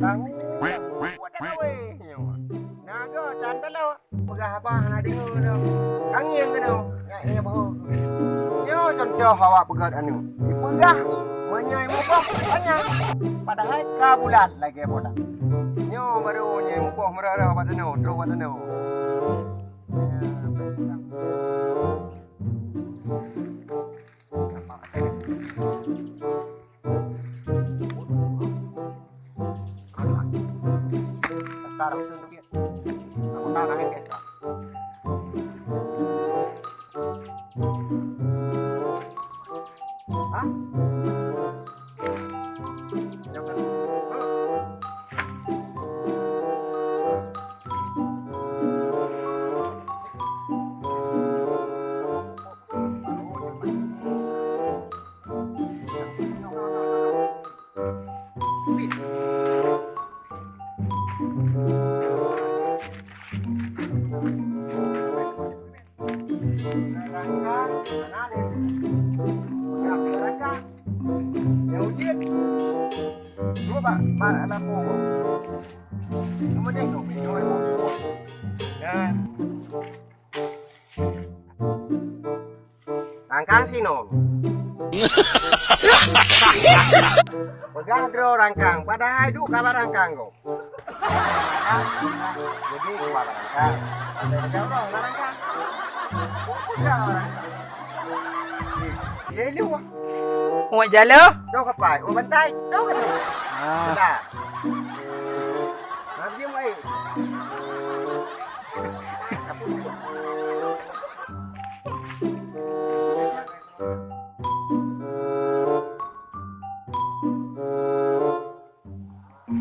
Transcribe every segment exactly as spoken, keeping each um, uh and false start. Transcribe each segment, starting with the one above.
Tahu, buat dah kawé nyoe. Naga tan talo. Peugah haba hana deungoe dah. Kangieng keunoe. Nyak nyak boh. Nyoe contoh awak peugah anu. Dipeugah meunyoe muboh banyak. Padahai ka bulat lagèe bola. Nyoe baru nyoe muboh meurah-rah bak tanoh, troh bak tanoh. Rangkang sinong. Peugah droe rangkang, padahai duek kaban rangkang gob. Jadi, kuba barangkang. Ada orang barangkang. Kuba barangkang. Dia luar. Umat jala? Dong kapai, umat bantai, dong kata. Ah. Betul. Nabi yang baik.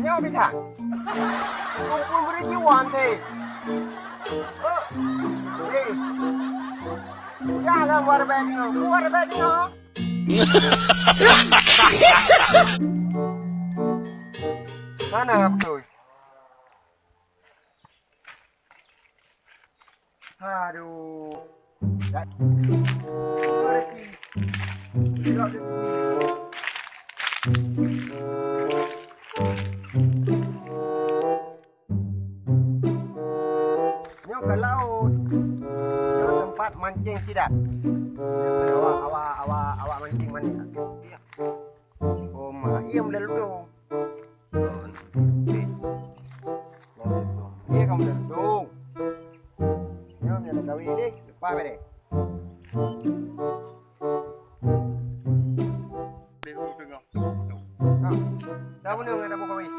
Nyoe bisa. Kumpul murit jiwan teh. Oh. Eh. Dah lah, luar biasa. Luar biasa. Mana betul? Aduh. Nyoe ka laôt. Nyoe teumpat mancing sidat. Awak, awak, awak, awak mancing manéh. Oh, ma, iya mulai ludong. Iya, kamu dah dong. Nyoe nyang gawe deh, lepas deh. Nah, dah beuna dah buka weh.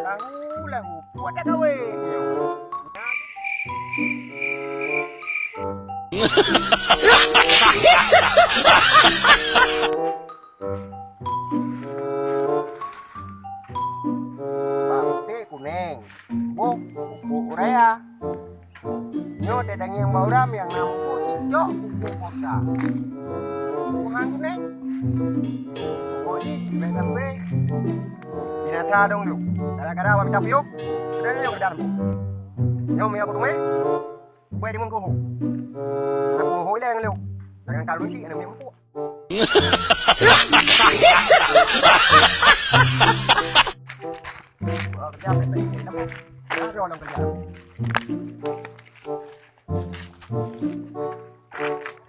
Lahu, lahu, buat dah gawe. Bak putéh kuneng, boh pupuk urea. Nyoe teutangieng bak uram nyang na muphom cicok pupuk kota. Tuhan kuneng, pokok jih bèk sampé binasa dong duek. Gara-gara awak mita piôh, sudah nyoe keudar. Nyoe meuiya kuteumé, kubai dimun kuhu. Aku kuhu ilèe ngon lôn. Jangan kalau cik, aneuk miet muphom.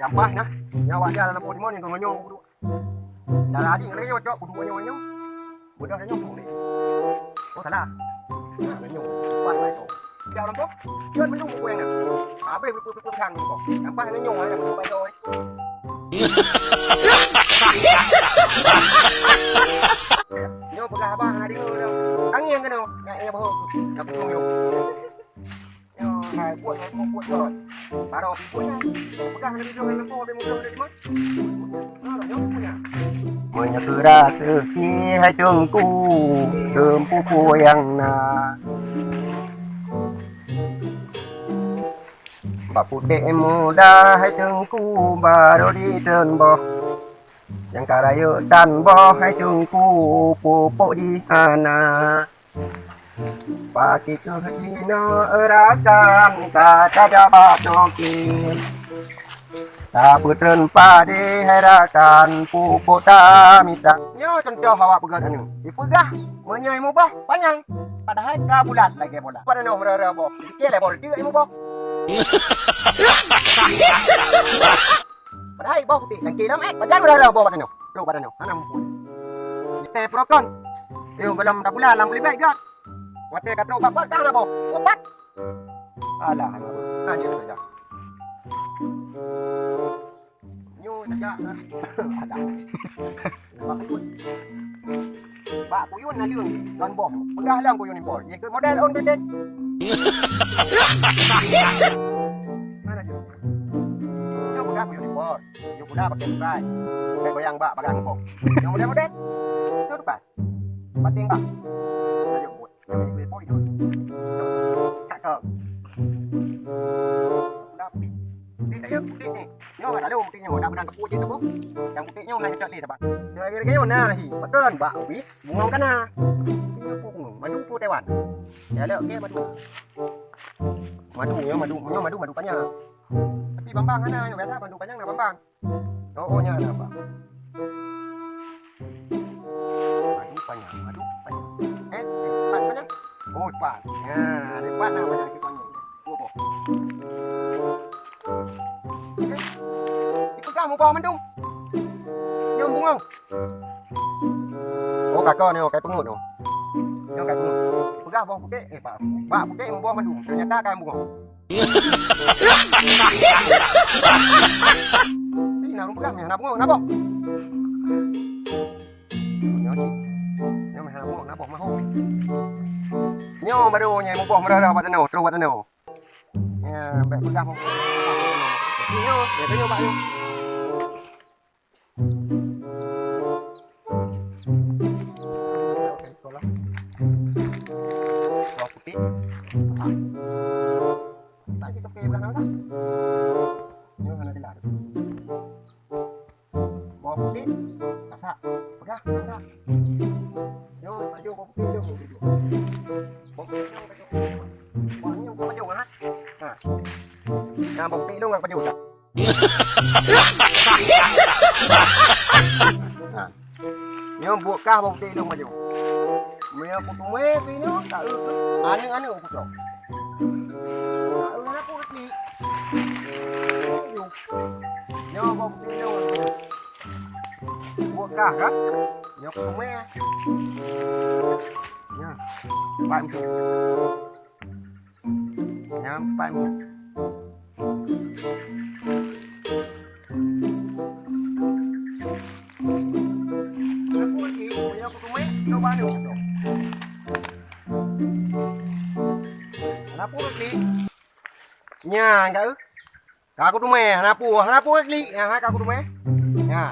Gampang nah. Nyawa dia dalam pon mon yang ngonyo. Dah lari ngonyo cok kudu ngonyo ngonyo. Udah ngonyo. Oh salah. Ngonyo. Pas lah itu. Tidak orang tu. Jangan menunggu yang nak. Habis betul-betul sang ni kok. Gampang ngonyo ada betul bayar. Nyoe peugah abah hana deungoe dah. Tangieng keunoe, nyak nyak boh. Nyak boh nyoe. Nyoe hai buet, hai buet, buet, buet. Baroe buet nyan. Peugah hana deungoe, hana deungoe, habéh mudah hana deungoe. Nah, nyoe buet nyan. Meunyoe keuraseuki hai Teungku, teumpupu nyang na. Bak putéh muda hai Teungku, baroe jiteumbôh. Nyang ka rayeuk tan boh hai Teungku, pupuk jih hana. Pakri keuh jinoe rakan ka tajak bak toke. Tapeutreun padé hai rakan, pupuk tamita. Nyoe cuntoh awak peugöt aneuk. Dipeugah, meunyoe muboh panyang, padahai ka bulat lagèe bola. Padahai nyoe meurara boh, dipike lé boh, deuek muboh. Padahai boh putéh, dangke lom, eh, pajan meurara boh padahai nyoe. Trok padahai nyoe, hana muphom. Teupeurokon. Nyoe gohlom tabulat lam peulibet göt. Watèe ka trok bak pot, ka hana boh. Upat. Alah, hana boh. Hana saja. Nyoe saja. Alah. Bak kuyun. Bak kuyun na leueng, kon boh. Peugah lom kuyun impor. Ikut model on tadi. Mana tu? Nyoe peugah kuyun impor. Nyoe peugah pakai bukai. Pakai goyang bak pakai angkok. Nyoe model-model. Tu depan. Pating bak. Ayo buat. Nyoe model boy tu. Cakep. Peugah putih. Putih saya putih ni. Nyoe lalu putih nyoe. Nak benang keput je tu, Bu. Yang putih nyoe hanya cok leh saban. Nyoe lagi-lagi nyoe nah hi. Pakon bak ubi. Bungong kana. Nyoe pun madu tu Taiwan. Ya lek okey madu. Madu nyoe madu, nyoe madu, madu panyang. Tapi bambang hana, nyoe biasa madu panyang na bambang. Oh, oh, nyan apa? Madu panyang, madu panyang. Eh, eh, pat panyang? Oh, pat. Ya, ada pat nama panyang si panyang. Oh, oh. Eh, itu kamu bawa mendung. Nyambung kau. Oh, kakak ni, oh, kai pengut tu. Nyoe kai pengut. Peugah boh putéh, eh, bak, bak putéh boh madu. Ternyata kai bungong. Ih, na ureueng peugah meuh hana bungong, na boh. Nyoe cit. Nyoe meuh hana bungong, na boh mahom. Nyoe baru nyai muboh meurara bak tanoh, troh bak tanoh. Ya, bèk peugah boh. Nyoe, ya, nyoe bak nyoe. Oke, sekolah. Bawang putih. Ah. Tak ada kopi belakang dah. Ini mana dia? Bawang putih. Masak. Pegang, pegang. Yo, baju bawang putih tu. Bawang putih tu. Bawang putih tu. Bawang putih tu. Ha. Nah, bawang putih tu enggak baju tak? Nah, nyoe buet kah bawang putih lôn baju. Meunyoe kuteumé pih nyoe, ka eu keuh aneuk-aneuk kucok. Ka eu hana peue klik. Nyoe bawang putih lôn. Buet kah, kan? Nyoe kuteumé. Nyoe, ban tu. Nyang pat nyoe. Aku lagi, punya aku tumbèk, coba ni. Kenapa lagi? Nya, enggak, eh? Ka kuteumé, hana peue, hana peue klik. Ha, ha, ka kuteumé. Ha.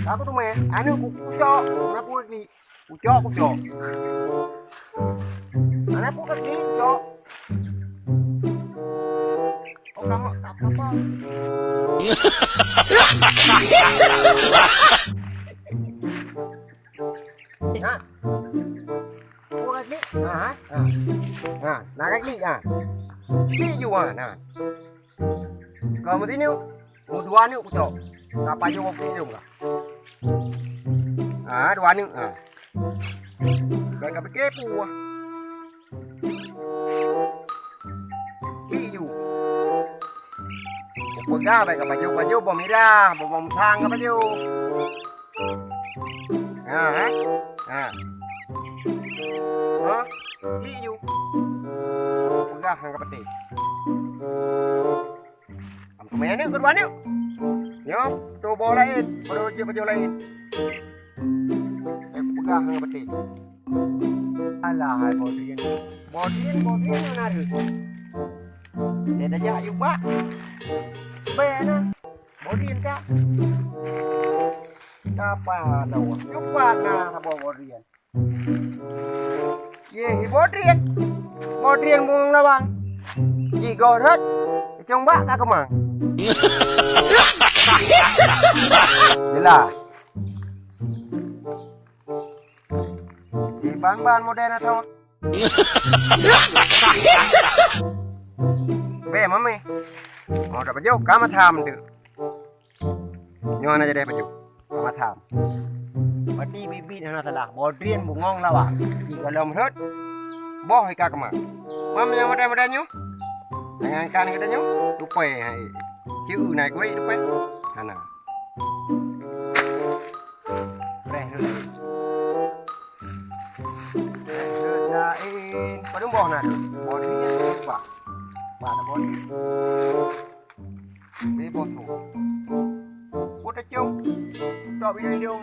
Ka kuteumé, aneuk ku-, kucok, hana peue klik. Kucok, kucok. Hana peue klik, kucok. Oh, kamu, kamu apa? Ha. Peue klik? Ha, ha. Ha, na klik, ha. Klik ju, ha, na. Ka meusineuk, meudua neuk kucok. Ka pajoh bawang putih lôn ka. Ha, dua neuk, ha. Bèk ka pike peue. Klik ju. Kupeugah bèk ka pajoh-pajoh, bawang mirah, bawang musang ka pajoh. Ha, ha. Ha. Ha, klik ju. Peugah ngon ka peuté. Am teumé aneuk keudua aneuk. Nyoe, tuboh laén, baru jeuet pajoh laén. Eh, peugah ngon peuté. Alah, hai Bodrin. Bodrin, Bodrin, mana ada? Dia dah jak yubak. Bèk na. Bodrin ka. Kapa lawa? Yubak na saboh Bodrin. Yeh, hi Bodrin. Bodrin bungong lawang. Jigoe rhot, keucong bak ka keumang. Jeulaih. Di ban-ban model na thon. Bèk, mamèh. Oh, tak pajoh, ka masam tu. Nyoe hana jadi pajoh. Ka masam. Berarti bibit hana salah. Bodrin bungong lawa. Di dalam rot. Boh ika kema. Mam nyang model-model nyoe. Jangankan kita nyoe. Tupai hai. Ciu nai kurik tupai. Hana. Preh dulu. Preh dulu lain. Padum boh na tu. Bodrin lupa. Pada bodrin. Ni boh tu. Putar cium. Tok bidung-bidung.